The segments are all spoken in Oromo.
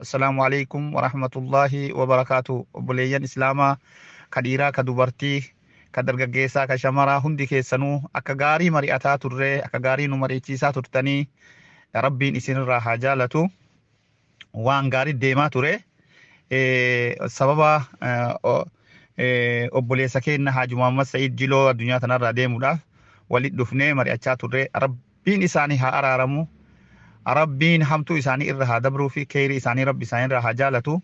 Assalaamu alaikum warahmatullaahi wabarakaatu. Obboleeyyan Islaamaa ka dhiiraa, ka dubartii, ka dargaggeessaa, ka shamaraa, hundi keessanuu akka gaarii mari'ataa turre, akka gaarii nu mari'achiisaa turtanii, Rabbiin isinirraa haa jaalatu. Waan gaarii deemaa ture. Sababa obboleessa keenya Haaji Muhammad Sa'iid Jiloo addunyaa tanarraa deemuudhaaf walitti dhufnee mari'achaa turre. Rabbiin isaanii haa araaramu. Rabbiin hamtuu isaanii irra haa dabruu fi keeyrii isaanii Rabbi isaanii irraa haa jaalatu.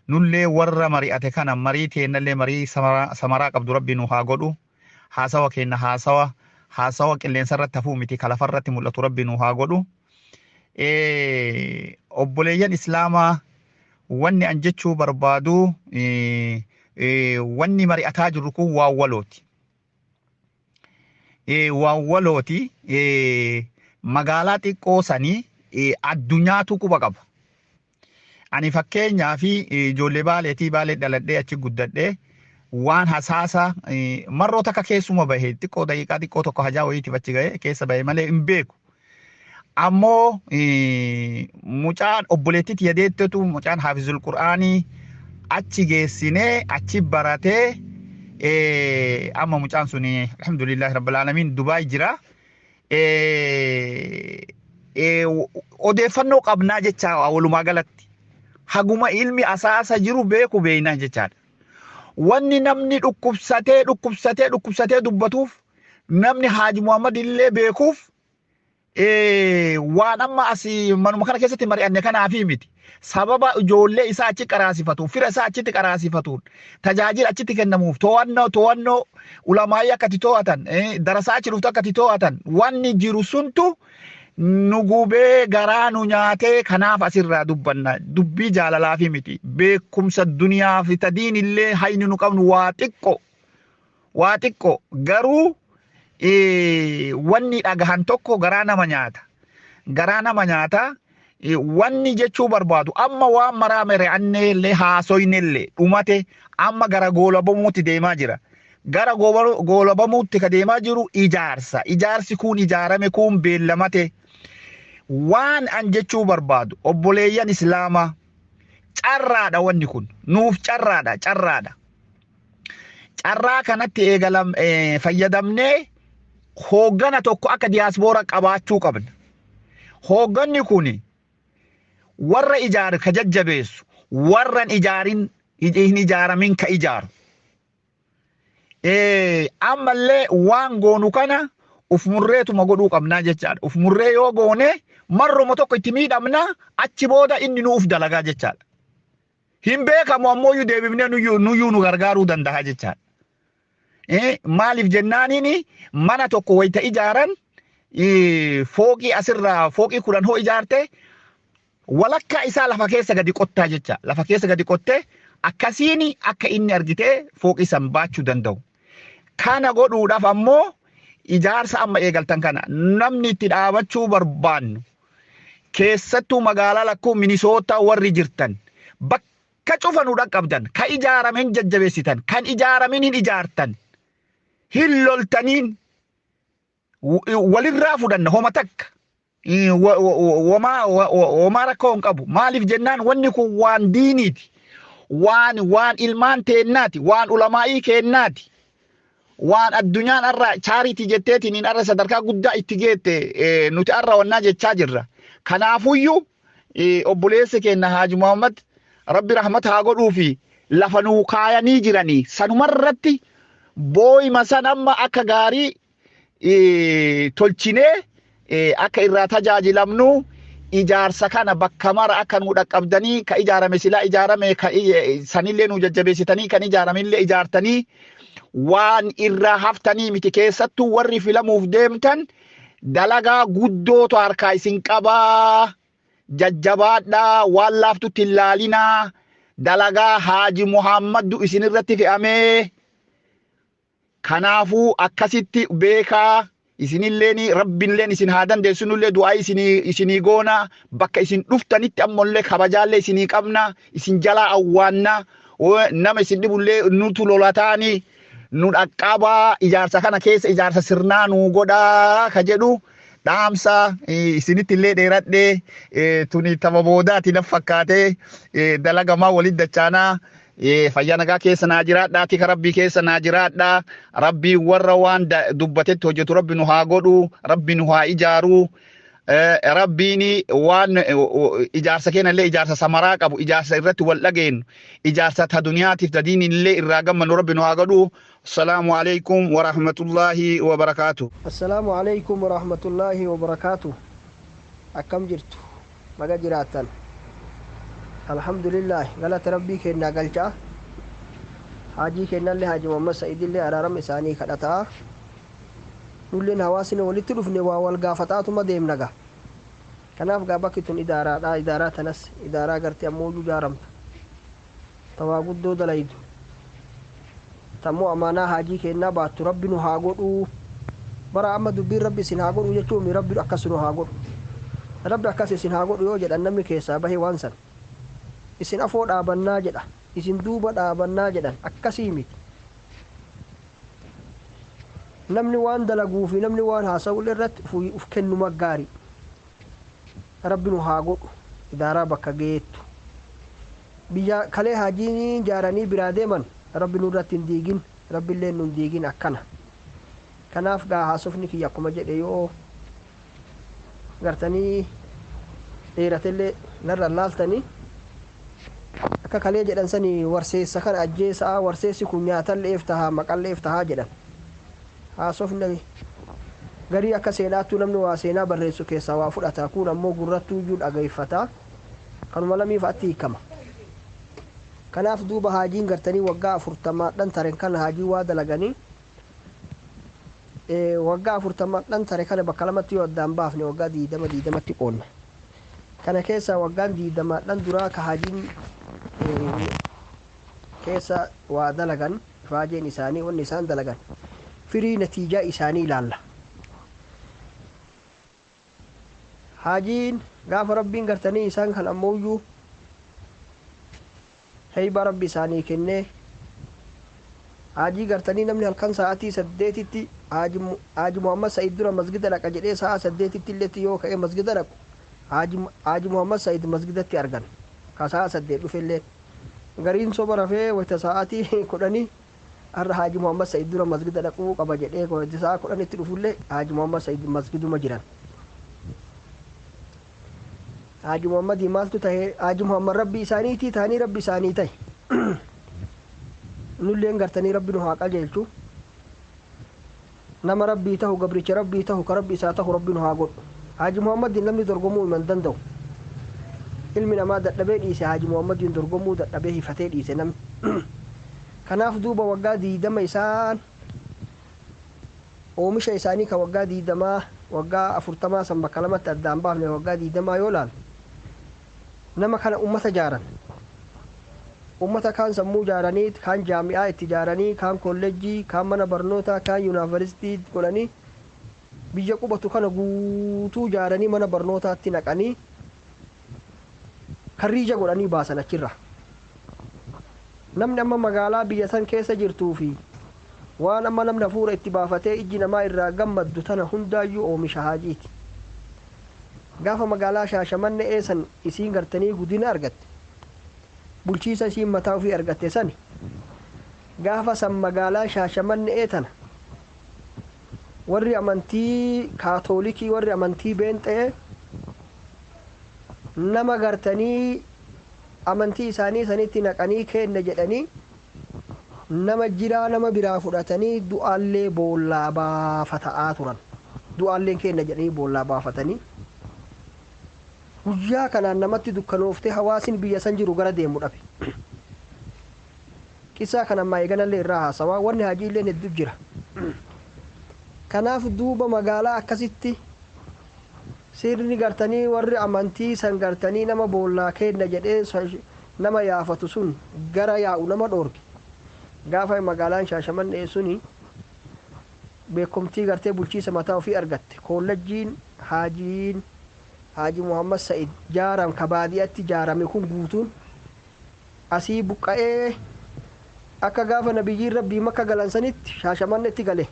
Nullee warra mari'ate kana marii teennallee marii samaraa qabdu Rabbi nu haa godhu. Haasawa keenna haasawa qilleensa irratti hafuu miti, ka lafa irratti mul'atu Rabbi nu haa godhu. Obboleeyyan Islaamaa, wanni an jechuu barbaadu, wanni mari'ataa jirru kun waan walooti. Waan walooti. Magaalaa xiqqoo sanii addunyaatu quba qaba. Ani fakkeenyaa fi ijoollee Baaleetii, Baalee dhaladhee achi guddadhee, waan hasaasa marroo takka keessuma bahe, xiqqoo daqiiqaa xiqqoo tokko hajaa wayiitiif achi gahe keessa bahe malee hin beeku. Ammoo mucaan obboleettii tiyya deettetu mucaan haafizul Qur'aanii achi geessinee achi baratee, amma mucaan suni alhamdulillahi rabbil aalamiin Dubaay jira. Odeeffannoo qabnaa jecha, walumaa galatti haguma ilmi asaasa jiru beeku beeynaa jechaadha. Wanni namni dhukkubsatee dhukkubsatee dhukkubsatee dubbatuuf, namni Haaji Muhammad illee beekuuf, waan amma asii manuma kana keessatti mari'anne kanaafi miti. Sababa ijoollee isaa achi qaraasifatu, fira isaa achitti qaraasifatuun, tajaajila achitti kennamuuf, to'annoo ulamaayii akka itti to'atan, darasaa achi dhuftu akka itti to'atan, wanni jiru suntu nu gubee garaa nu nyaatee kanaaf asirraa dubbanna. Dubbii jaalalaafi miti. Beekumsa duniyaa fi tadiin illee hayni nu qabnu waa xiqqo. Waa xiqqo garuu wanni dhagahan tokko garaa nama nyaata. Garaa nama nyaata. Wanni jechuu barbaadu, amma waan maraa mari'annee illee haasoyne illee dhumate, amma gara goolabamuutti deemaa jira. Gara goolabamuutti ka deemaa jiru ijaarsa. Ijaarsi kun ijaarame kun beellamate. Waan an jechuu barbaadu, obboleeyyan Islaamaa, carraadha, wanni kun nuuf carraadha, carraadha. Carraa kanatti eegalam fayyadamnee hooggana tokko akka diyaaspoora qabaachuu qabna. Hoogganni kun warra ijaaru ka jajjabeessu, warra hin ijaarin, hin ijaaramin ka ijaaru. Ammallee waan goonu kana uf murreetuma godhuu qabnaa jechaadha. Uf murree yoo goone marruma tokko itti miidhamna, achi booda inni nuuf dalagaa jechaadha. Hin beekamu, ammoo deebifnee nuyyuu nu gargaaruu danda'a jechaadha. Maaliif jennaaniin, mana tokko wayita ijaaran, fooqii asirraa fooqii 10 hoo ijaarte, walakkaa isaa lafa keessa gadi qottaa jecha. Lafa keessa gadi qottee akkasiin akka inni argitee fooqii san baachuu danda'u. Kana godhuudhaaf ammoo ijaarsa amma eegaltan kana namni itti dhaabachuu barbaannu, keessattuu magaalaa lakkuu Minisootaa warri jirtan, bakka cufa nu dhaqqabdan, ka ijaarame hin jajjabeessitan, kan ijaaramin hin ijaartan, hin loltaniin walirraa fudhanna, homa takka womaa rakkoo hin qabu. Maaliif jennaan, wanni kun waan diiniiti, waan ilmaan teennaati, waan ulamaa'ii keennaati, waan addunyaan arra charity jetteetiin arra sadarkaa guddaa itti geette nuti arra wannaa jechaa jirra. Kanaafuyyuu obboleessi keenya Haaji Muhammad Rabbi rahmata haa godhuu fi lafa nuu kaayanii jiranii sanumarratti booyima san amma akka gaarii tolchinee akka irraa tajaajilamnu, ijaarsa kana bakka mara akka nu dhaqqabdanii, ka ijaarame silaa ijaarame ka sanillee nu jajjabeessitanii, kan ijaaramillee ijaartanii waan irraa haftanii miti. Keessattuu warri filamuuf deemtan dalagaa guddootu harkaa isin qabaa. Jajjabaadhaa, waan laaftutti hin laalinaa. Dalagaa Haaji Muhaammaddu isinirratti fe'amee, kanaafuu akkasitti beekaa. Isinilleen Rabbinilleen isin haa dandeessu, nullee du'aa isinii goona. Bakka isin dhuftanitti ammallee kabajaallee isinii qabna, isin jalaa awwaanna, nama isin dhibullee nutu lolataani. Nu dhaqqabaa, ijaarsa kana keessa ijaarsa sirnaa nuu godhaa ka jedhu. Dhaamsa isinitti illee dheeradhee, tuni tama boodaati na fakkaatee, dalagamaa waliin dachaanaa. Fayyaa nagaa keessa naa jiraadhaa, tika Rabbii keessa naa jiraadhaa. Rabbii warra waan dubbatetti hojjetu Rabbi nu haa godhu, Rabbi nu haa ijaaru. Rabbiin waan ijaarsa keenya illee ijaarsa samaraa qabu, ijaarsa irratti wal dhageenyu, ijaarsa ta duniyaatiif ta diiniin illee irraa gammannu Rabbi nu haa godhu. Assalaamu alaikum wa rahmatullaahi wa barakaatu. Assalaamu alaikum wa rahmatullaahi wa barakaatu. Akkam jirtu? Baga jiraattan. Alhamdulillah, galata Rabbii kennaa galchaa. Haajii kennallee, Haaji Muhammad Sa'idillee araarama isaanii kadhataa. Nulleen hawaasni walitti dhufne waa wal gaafataatuma deemna gaa. Kanaaf gaa bakki tun idaaraadha. Idaaraa tanas idaaraa gartee ammoo ijaaramtu. Tawaa guddoo dalaydu. Tammoo amaanaa haajii kennaa baattu Rabbi nu haa godhuu. Bara amma dubbiin Rabbi isin haa godhu jechuun Rabbi akkas nu haa godhu. Rabbi akkas isin haa godhu yoo jedhan, namni keessaa bahe waan san. Isin afoo dhaabannaa jedha. Isin duuba dhaabannaa jedhan, akkasii miti. Namni waan dalaguu fi namni waan haasa'u irratti uf kennuma gaarii. Rabbi nu haa godhu idaaraa bakka geettu. Biyya kalee haajiin jaaranii biraa deeman Rabbi nurratti hin diigin, Rabbi illee nu hin diigin akkana. Kanaaf gaa haasofni kiyya akkuma jedhe yoo gartanii dheeratellee narra laaltanii, akka kalee jedhan sani warseessa kana ajjeesaa, warseessi kun nyaatalleef tahaa, maqalleef tahaa jedhan. Haasofni garii akka seenaattuu namni waa seenaa barreessu keessaa waa fudhata, kun ammoo gurrattuu iyyuu dhageeffata, kanuma lamiif atti hiikama. Kanaaf duuba haajiin gartanii waggaa 40dhan taren kana haajii waa dalaganii, waggaa 40dhan tare kana bakka lamatti yoo addaan baafne waggaa 20 20tti qoonna. Kana keessa waggaan 20dhan duraa ka haajiin keessa waa dalagan, ifaajeen isaanii, wanni isaan dalagan, firii natiijaa isaanii ilaalla. Haajiin gaafa Rabbiin gartanii isaan kan ammooyyuu heeyba Rabbi isaanii kennee, haajii gartanii namni halkan sa'aatii 8tti Haaji Muhammad Sa'id dura masgida dhaqa jedhee sa'a 8tti illeetti yoo ka'ee masgida dhaqu, Haaji Muhammad Sa'id masgidatti argan. Ka sa'a 8 dhufellee gariin soba rafee wayta sa'aatii 10 har'a Haaji Muhammad Sa'id dura masgida dhaquu qaba jedhee wayta sa'a 10tti dhufullee Haaji Muhammad Sa'id masgiduma jiran. Haaji Muhammadii maaltu tahe? Haaji Muhammad Rabbi isaaniitii ta'anii Rabbi isaanii tahe. Nulleen gartanii Rabbi nu haa qajeelchu. Nama Rabbii tahu, gabricha Rabbii tahu, ka Rabbi isaa tahu Rabbi nu haa godhu. Haaji Muhammadiin namni dorgomuu himan danda'u. Ilmi namaa dadhabee dhiise, Haaji Muhammadiin dorgomuu dadhabee hifatee dhiise namni. Kanaaf duuba waggaa 20 isaan oomisha isaanii ka waggaa 20, waggaa 40 san bakka lamatti addaan baafne, waggaa 20 yoo laalu, nama kana ummata jaaran. Ummata kaan sammuu jaaranii, kaan jaami'aa itti jaaranii, kaan kolleejjii, kaan mana barnootaa, kaan yuunivarsiitii godhanii, biyya qubatu kana guutuu jaaranii mana barnootaatti naqanii karriija godhanii baasan achirra. Namni amma magaalaa biyya san keessa jirtuu fi waan amma namni hafuura itti baafatee ijji namaa irraa gammaddu tana hundaayyuu oomisha haajiiti. Gaafa magaalaa Shaashamanne eessan isiin gartanii guddina argatte, bulchiisa isiin mataa ofii argatte sani, gaafa san magaalaa Shaashamannee tana warri amantii Kaatoolikii, warri amantii Beenxee nama gartanii amantii isaanii sanitti naqanii kenne jedhanii nama jiraa nama biraa fudhatanii du'aallee boollaa baafata'aa turan. Du'aalleen kenna jedhanii boollaa baafatanii, guyyaa kanaan namatti dukkanooftee hawaasni biyya san jiru gara deemu dhabe. Qisaa kana ammaa eeganallee irraa haasawaa wanni hajii illeen hedduu jira. Kanaaf duuba magaalaa akkasitti sirni gartanii warri amantii san gartanii nama boollaa kenna jedhee nama yaafatu sun gara yaa'u nama dhoorge. Gaafa magaalaan Shaashamannee suni beekumtii gartee bulchiisa mataa ofii argatte, kollejjiin haajiin Haaji Muhammad Sa'id jaaram ka baadiyyaatti jaarame kun guutuun asii buqqa'ee akka gaafa nabiyyiin Rabbii Makka galan sanitti Shaashamannetti gale.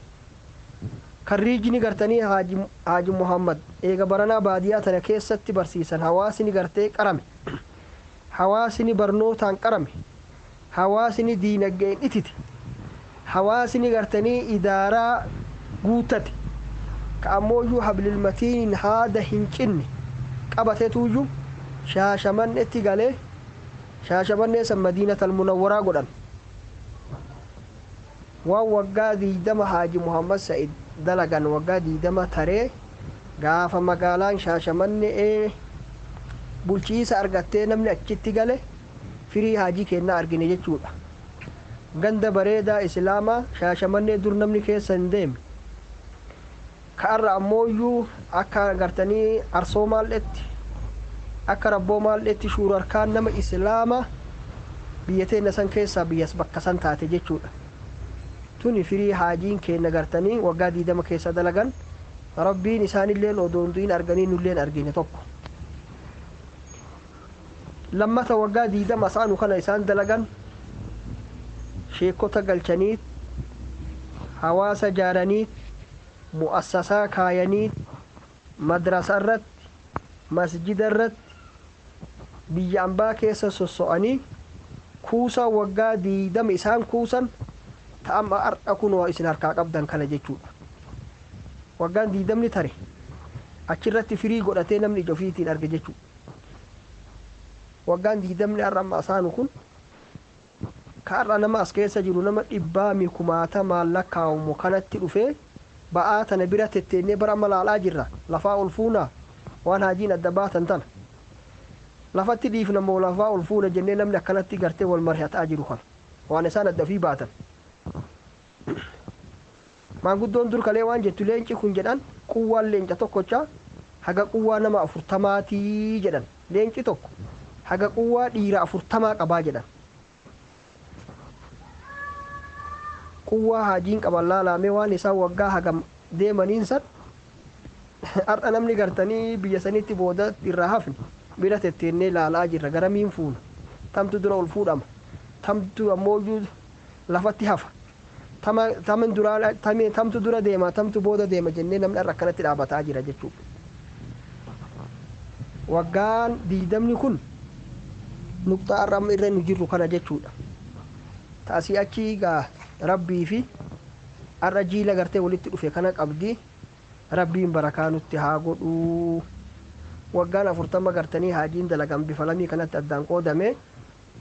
Kan riijini gartanii Haaji Muhammad eega baranaa baadiyaa tana keessatti barsiisan, hawaasni gartee qarame, hawaasni barnootaan qarame, hawaasni diinagdeen itite, hawaasni gartanii idaaraa guuttate, ka ammooyyuu hablilmatiiniin haada hin cinne qabatetuuyyuu Shaashamannetti galee Shaashamannee san Madiinatal Munawwaraa godhan. Waan waggaa 20 Haaji Muhammad Sa'id dalagan, waggaa 20 taree gaafa magaalaan Shaashamannee bulchiisa argattee namni achitti gale, firii haajii kennaa argine jechuudha. Ganda bareedaa Islaamaa Shaashamannee dur namni keessa hin deemne, ka'arra ammooyyuu akka gartanii Arsoo maal'etti, akka Rabboo maal'etti, shuurarkaan nama Islaamaa biyya teenna san keessaa biyyas bakka san taate jechuudha. Tuni firii haajiin keenna gartanii waggaa 20 keessa dalagan, Rabbiin isaanilleen odoo hin du'in arganii nulleen argine tokko. Lammata, waggaa 20 asaanu kana isaan dalagan, sheekota galchanii, hawaasa jaaranii, mu'assasaa kaayanii, madrasa irratti, masjida irratti, biyya ambaa keessa sosso'anii kuusaa waggaa 20 isaan kuusan ta'amma har'a kunoo isin harkaa qabdan kana jechuudha. Waggaan 20ni tare achirratti firii godhatee namni ija ofiitiin arge jechuudha. Waggaan 20ni har'a amma asaanu kun, ka har'a nama as keessa jiru nama dhibbaami kumaatamaan lakkaa'amu kanatti dhufee ba'aa tana bira tetteennee bara amma laalaa jirra. Lafaa ol fuunaa, waan haajiin adda baatan tana lafatti dhiifna moo lafaa ol fuuna jennee namni akkanatti gartee wal mari'ataa jiru kana waan isaan adda ofii baatan. Maanguddoon dur kalee waan jettu, leenci kun jedhan, quwwaan leenca tokkochaa haga quwwaa nama 40maatii jedhan. Leenci tokko haga quwwaa dhiira 40 qabaa jedhan. Quwwaa haajiin qaban laalaamee waan isaan waggaa hagam deemaniin san har'a namni gartanii biyya sanitti booda irraa hafne bira tetteennee laalaa jirra. Garamiin fuuna? Tamtu dura ol fuudhama? Tamtu ammooyyuu lafatti hafa? Tamtu dura deema, tamtu booda deema jennee namni har'a akkanatti dhaabataa jira jechuudha. Waggaan 20ni kun nuqxaa har'a amma irra nu jirru kana jechuudha. Taasii achii gaa Rabbii fi har'a jiila gartee walitti dhufe kana qabdi. Rabbiin barakaa nutti haa godhuu. Waggaan 40 gartanii haajiin dalagan bifa lamii kanatti addaan qoodame.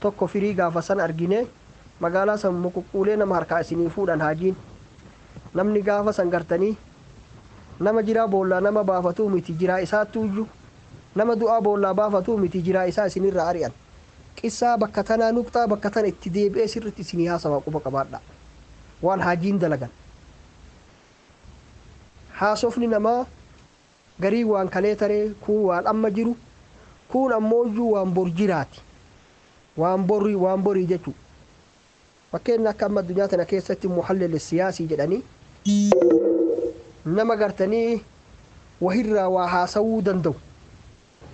Tokko firii gaafa san argine, magaalaa san muquqquulee nama harkaa isinii fuudhan haajiin. Namni gaafa san gartanii nama jiraa boollaa nama baafatuu miti, jiraa isaattuuyyuu nama du'aa boollaa baafatuu miti, jiraa isaa isinirraa ari'an. Qissaa bakka tanaa, nuqxaa bakka tana itti deebi'ee sirritti isinii haasawaa quba qabaadha. Waan haajiin dalagan. Haasofni namaa garii waan kalee taree, kuun waan amma jiru, kuun ammooyyuu waan bor jiraati. Waan borii, waan borii jechuudha. Fakkeenya akka amma addunyaa tana keessatti muhallil siyaasii jedhanii nama gartanii wahirraa waa haasawuu danda'u,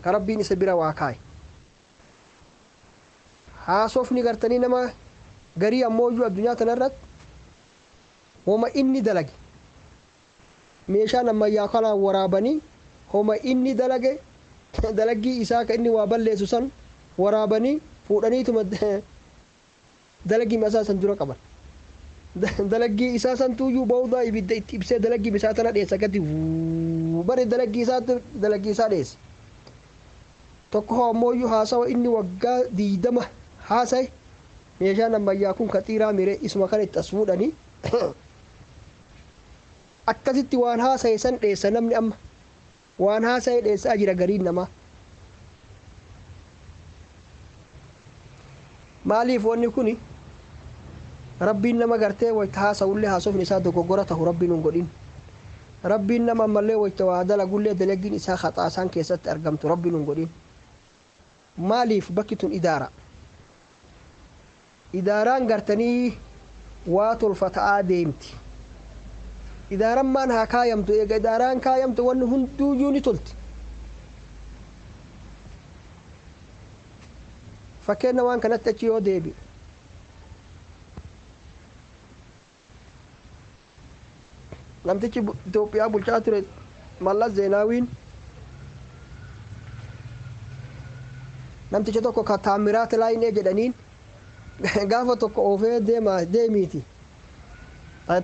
ka Rabbiin isa bira waa kaaye. Haasofni gartanii nama garii ammooyyuu addunyaa tana irratti woma inni dalage meeshaan ammayyaa kanaan waraabanii, homa inni dalage, dalaggii isaa ka inni waa balleessu san waraabanii fuudhaniituma dalaggii isaa san dura qaban. Dalaggii isaa santuuyyuu boodaa ibidda itti ibsee dalaggii isaa tana dheessa gadi bare, dalaggii isaa, dalaggii isaa dheessa. Tokko hoo ammooyyuu haasawa inni waggaa 20 haasaye meeshaan ammayyaa kun ka xiiraa miree isuma kana itti as fuudhanii akkasitti waan haasaye san dheessa. Namni amma waan haasaye dheessaa jira gariin namaa. Maaliif wanni kuni? Rabbiin nama gartee wayta haasa'ullee haasofni isaa dogoggora tahu Rabbiin hin godhin. Rabbiin nama ammallee wayta waa dalagullee dalaggiin isaa haxaa isaan keessatti argamtu Rabbiin hin godhin. Maaliif? Bakki tun idaara. Idaaraan gartanii waa tolfata'aa deemti. Idaaraan maan haa kaayamtu? Eega idaaraan kaayamte wanni hunduuyyuu ni tolti. Fakkeenya waan kanatti achi yoo deebi'e, Namtichi Itoophiyaa bulchaa ture Mallas Zeenaawiin namticha tokko ka Taamiraat Laayinee jedhaniin gaafa tokko oofee deema deemiiti.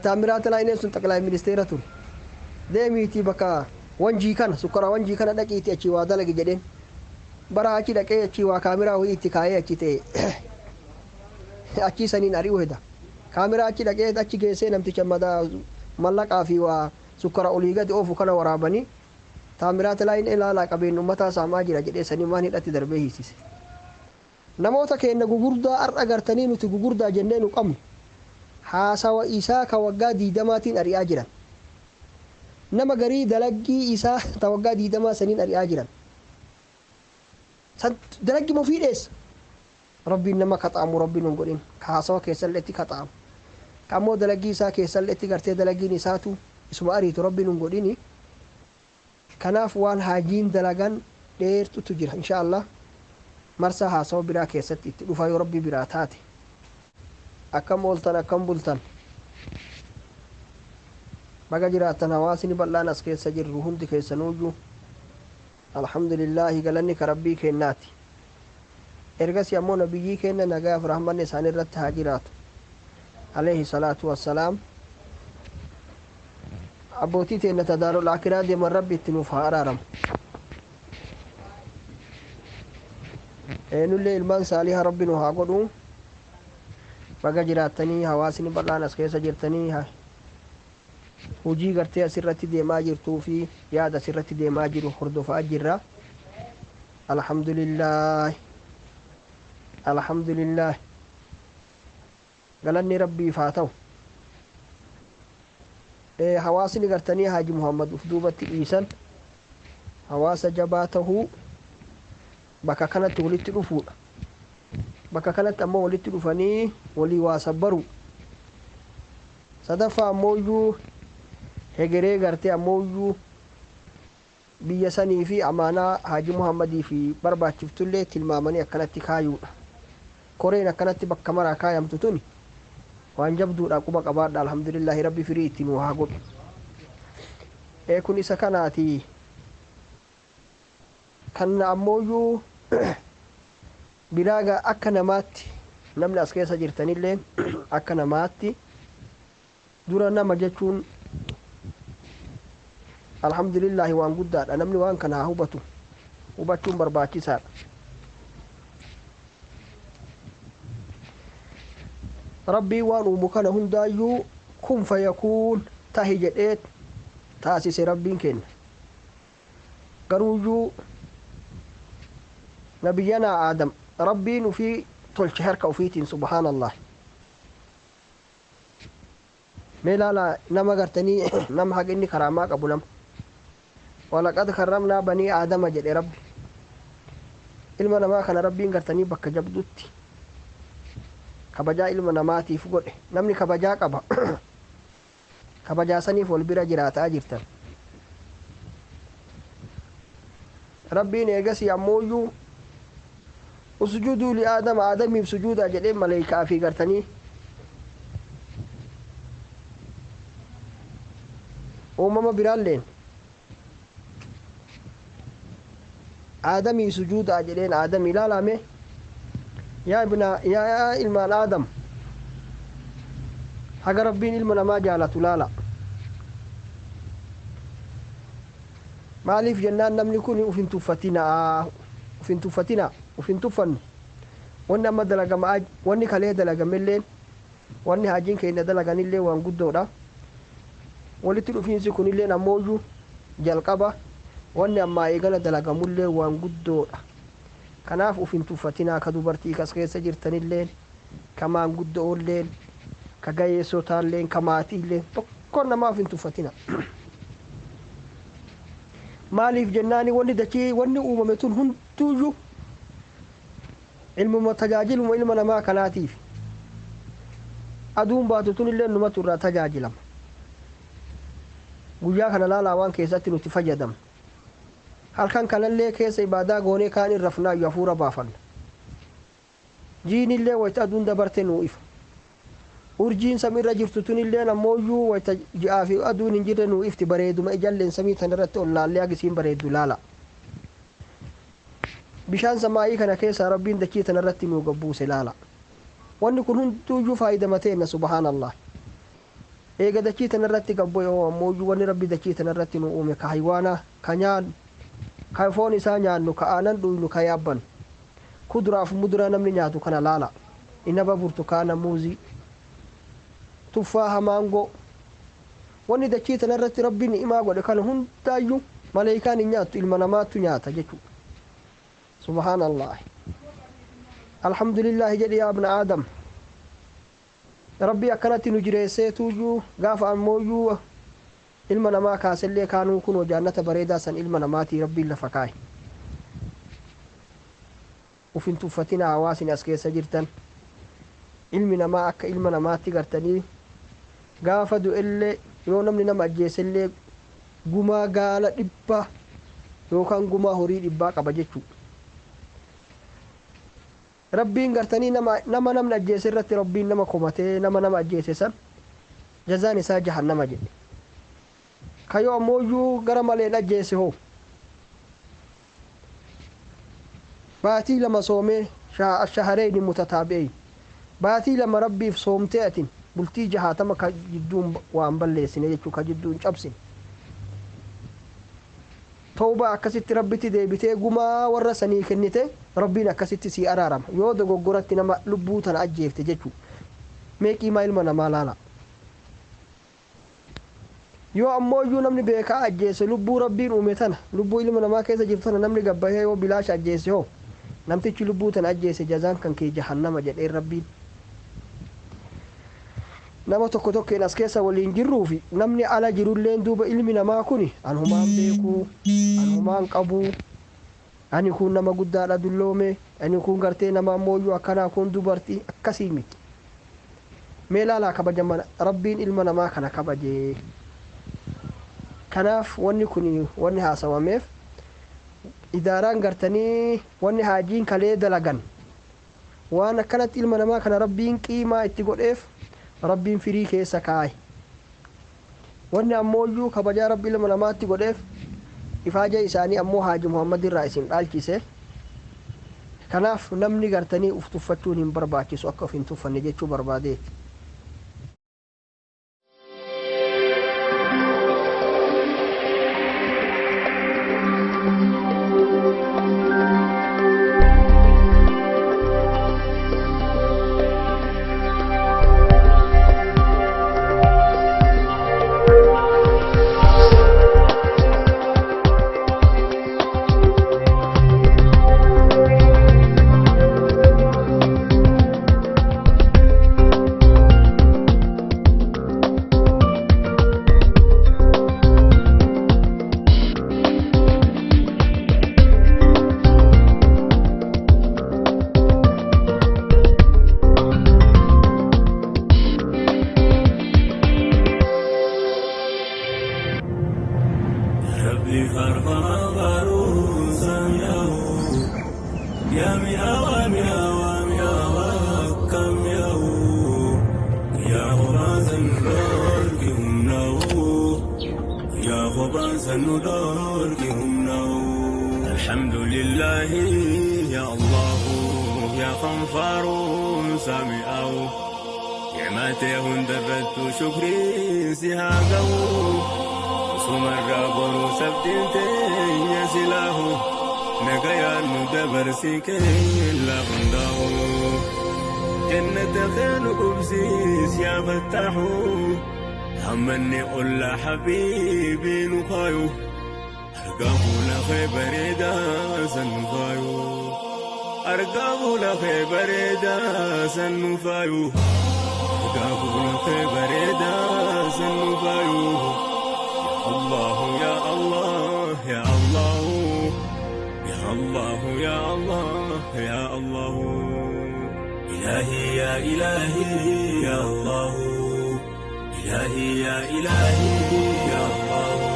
Taamiraat Laayineen sun xaqilaa ministeera ture. Deemiiti bakka wanjii kana sukkara wanjii kana dhaqiiti achii waa dalagi jedheen. Bara achi dhaqee achii waa kaameraa wayii itti kaayee achi ta'e achii saniin ari'u heda. Kaameraa achi dhaqee achi geessee namticha madaa mallaqaa fi waa sukkara olii gadi oofu kana waraabanii Taamiraat Laayinee ilaalaa qabeen uummataa saamaa jira jedhee sanii waan hidhatti darbee hiisise. Namoota keenya gugurdaa har'a gartanii nuti gugurdaa jennee nu qabnu haasawa isaa ka waggaa 20tiin ari'aa jiran. Nama garii dalaggii isaa ta waggaa 20 saniin ari'aa jiran. Dalaggii ofii dheessa. Rabbiin nama kaxaamu rabbiin hin godhin. Ka haasawa keessallee itti kaxaamu. Ka ammoo dalaggii isaa keessallee itti gartee dalaggiin isaatu isuma ariitu rabbiin hin godhini. Kanaaf waan haajiin dalagan dheertutu jira insha Allah. Marsaa haasawa biraa keessatti itti dhufa yoo rabbi biraa taate. Akkam ooltan akkam bultan. Baga jiraattan hawaasni bal'aan as keessa jirru hundi keessanuyyuu. Alhamdulillaahi galanni ka rabbii kennaati. Ergasii ammoo nabiyyii kenna nagaaf rahmanni isaan irratti haa jiraatu. Alayhi salaatu wassalaam. Abbootii teenna tadaarul akiraa deeman rabbi itti nuuf haa araaramu. Nullee ilmaan saaliha rabbi nu haa godhu. Baga jiraattanii hawaasni bal'aan as keessa jirtanii hojii gartee asirratti deemaa jirtuu fi yaada asirratti deemaa jiru hordofaa jirra. Alhamdulillah. Alhamdulillah. Galanni rabbiif haa ta'u. Hawaasni gartanii Haaji Muhammad uf duubatti dhiisan hawaasa jabaa tahuu bakka kanatti walitti dhufuudha. Bakka kanatti ammoo walitti dhufanii walii waa sabbaru. Sadaffaa ammoo iyyuu hegeree gartee ammoo iyyuu biyya sanii fi amaanaa Haaji Muhammadii fi barbaachiftullee tilmaamanii akkanatti kaayuudha. Koreen akkanatti bakka maraa kaayamtu tuni waan jabduudha quba qabaadha. Alhamdulillahi rabbi firii itti nu haa godhu. Kun isa kanaati. Kan ammoo iyyuu biraaga akka namaatti namni as keessa jirtanillee akka namaatti dura nama jechuun alhamdulillahi waan guddaadha. Namni waan kana haa hubatu, hubachuun barbaachisaadha. Rabbii waan uumu kana hundaayyuu kun fayakuun tahi jedhee taasise rabbiin kenna. Garuuyyuu nabiyyanaa Aadam rabbiin ufii tolche harka ufiitiin subhaanallah. Mee ilaalaa nama gartanii nama haqa inni karaamaa qabu nama. Walaqad karramnaa banii Aadama jedhe rabbi. Ilma namaa kana rabbiin gartanii bakka jabdutti kabajaa ilma namaatiif godhe. Namni kabajaa qaba. Kabajaa saniif wal bira jiraataa jirtan. Rabbiin eegasii ammooyyuu usjuduu li Aadama Aadamiif sujuudaa jedhee maleekaa fi gartanii uumama biraalleen Aadamii sujuudaa jedheen Aadamii ilaalame. Yaa ibna yaa ilmaan Aadam haga rabbiin ilma namaa jaalatu laala. Maaliif jennaan namni kun uf hin tuffatinaa, uf hin tuffatinaa, uf hin tuffannu. Wanni amma dalagama wanni kalee dalagamelleen wanni haajiin keenya dalaganillee waan guddoodha. Walitti dhufiinsi kunilleen ammooyyuu jalqaba wanni ammaa eegala dalagamullee waan guddoodha. Kanaaf uf hin tuffatinaa ka dubartii kas keessa jirtanilleen ka maanguddoolleen ka gayeessotaalleen ka maatiilleen tokkoon namaa uf hin tuffatinaa. Maaliif jennaani wanni dachii wanni uumame tun hunduuyyuu ilmuma tajaajiluma ilma namaa kanaatiif. Aduun baatu tunillee numatu irraa tajaajilama. Guyyaa kana laalaa waan keessatti nuti fayyadamna. Halkan kanallee keessa ibaadaa goonee kaan irra rafnaayyuu hafuura baafanna. Jiinillee wayita aduun dabarte nuu ifa. Urjiin samiirra jirtu tunilleen ammooyyuu wayta ji'aa fi aduun hin jirre nuu ifti bareeduma ijalleen samii tanarratti ol laallee agisiin bareeddu laala. Bishaan samaayii kana keessaa Rabbiin dachii tanarratti nuu gabbuuse laala. Wanni kun hunduuyyuu faayidama teenna, subhaanallah. Eega dachii tanarratti gabbu'e hoo ammooyyuu wanni Rabbi dachii tanarratti nu uume ka haywaanaa ka nyaannu, ka foon isaa nyaannu, ka aanan dhuynu, ka yaabbannu, kuduraaf muduraa namni nyaatu kana laala. Inaba, burtukaana, muuzii, tuffaaha, maangoo, wanni dachii tanarratti Rabbiin ni'imaa godhe kana hundaayyuu maleeykaan hin nyaattu, ilma namaattu nyaata jechuudha. Subhaanallah, alhamdulillaahi jedhi yaa ibna aadam. Rabbii akkanatti nu jireesseetuyyuu gaafa ammooyyuu ilma namaa kaasellee kaanuu kunoo jaannata bareedaa san ilma namaatii Rabbiin lafa kaa'e. Uf hin tuffatina hawaasni as keessa jirtan. Ilmi namaa akka ilma namaatti gartanii gaafa du'ellee yoo namni nama ajjeesellee gumaa gaala 100 yookaan gumaa horii 100 qaba jechuudha. Rabbiin gartanii nama namni ajjeese irratti Rabbiin nama komatee nama nama ajjeese san jazaan isaa jahannama jedhe. Kayoo ammooyyuu gara maleen ajjeese hoo baatii 2 soomee, shahareyni mutataabi'eyn, baatii 2 Rabbiif soomtee atin bultii 60 ka jidduun waan balleessine jechuu, ka jidduun cabsine, tawbaa akkasitti Rabbitti deebitee gumaa warra sanii kennite, Rabbiin akkasitti sii araarama yoo dogoggoratti nama lubbuu tana ajjeefte jechuu. Mee qiimaa ilma namaa laala. Yoo ammooyyuu namni beekaa ajjeese, lubbuu Rabbiin uume tana, lubbuu ilma namaa keessa jirtu tana namni gabbahee yoo bilaasha ajjeese hoo, namtichi lubbuu tana ajjeese jazaan kan kee jahannama jedheen Rabbiin. Nama tokko tokkeen as keessa waliin jirruufi namni ala jirulleen duuba ilmi namaa kuni an humaan beekuu, an humaan qabuu, ani kun nama guddaadha dulloome, ani kun gartee nama ammooyyuu akkanaa, kun dubartii akkasii miti. Mee laalaa kabajama Rabbiin ilma namaa kana kabajee. Kanaaf wanni kun wanni haasawameef idaaraan gartanii wanni haajiin kalee dalagan waan akkanatti ilma namaa kana Rabbiin qiimaa itti godheef, Rabbiin firii keessa kaaye. Wanni ammooyyuu kabajaa Rabbi ilma namaatti godheef ifaaja isaanii ammoo Haaji Muhammad irraa isin dhaalchise. Kanaaf namni gartanii uf tuffachuun hin barbaachisu, akka uf hin tuffanne jechuu barbaadeeti. Rabbi farfama faaruu sami'ahu yaa mi'aawa mi'aawa mi'aawa akkam mi'aawu yaa kophaan san nu dhorki humnaa'u yaa kophaan san nu dhorki humnaa'u. Alhamdulillahi yaa Allahu yaa kan faaruun sami'aawu ni'matee hundarrattu shukriin si haa ga'u. Sumarraa boruu sabtiin teenya silaahu nagayaan nu dabarsi keella hundaa'u. Jannata kee nu qubsiis yaa fattaahu hammanni ollaa habiibii nu kaayu argaa fuula kee bareedaa san nu faayu. Argaa fuula kee bareedaa san nu faayu. Argaa fuula kee bareedaa san nu faayu. Allahu ya Allah ya Allahu ya Allahu ya Allah ya Allahu. Ilahi ya ilahi ya Allahu. Ilahi ya ilahi ya Allahu.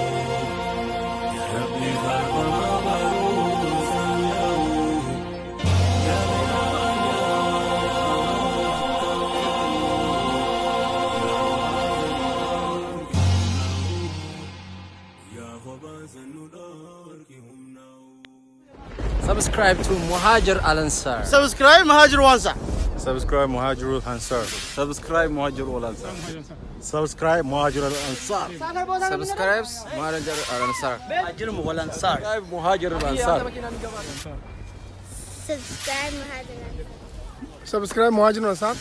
Ya Rabbi farfama faaruu sami'ahu. Ya Subscribe to Muhajir Al Ansar. Subscribe Muhajir Ansar. Subscribe Muhajir Al Ansar. Subscribe Muhajir Al Ansar. Subscribe Muhajir Al Ansar. Subscribe Muhajir Al Ansar. Muhajir Al Ansar. Muhajir Al Ansar. Subscribe Muhajir Ansar. Subscribe Muhajir Ansar.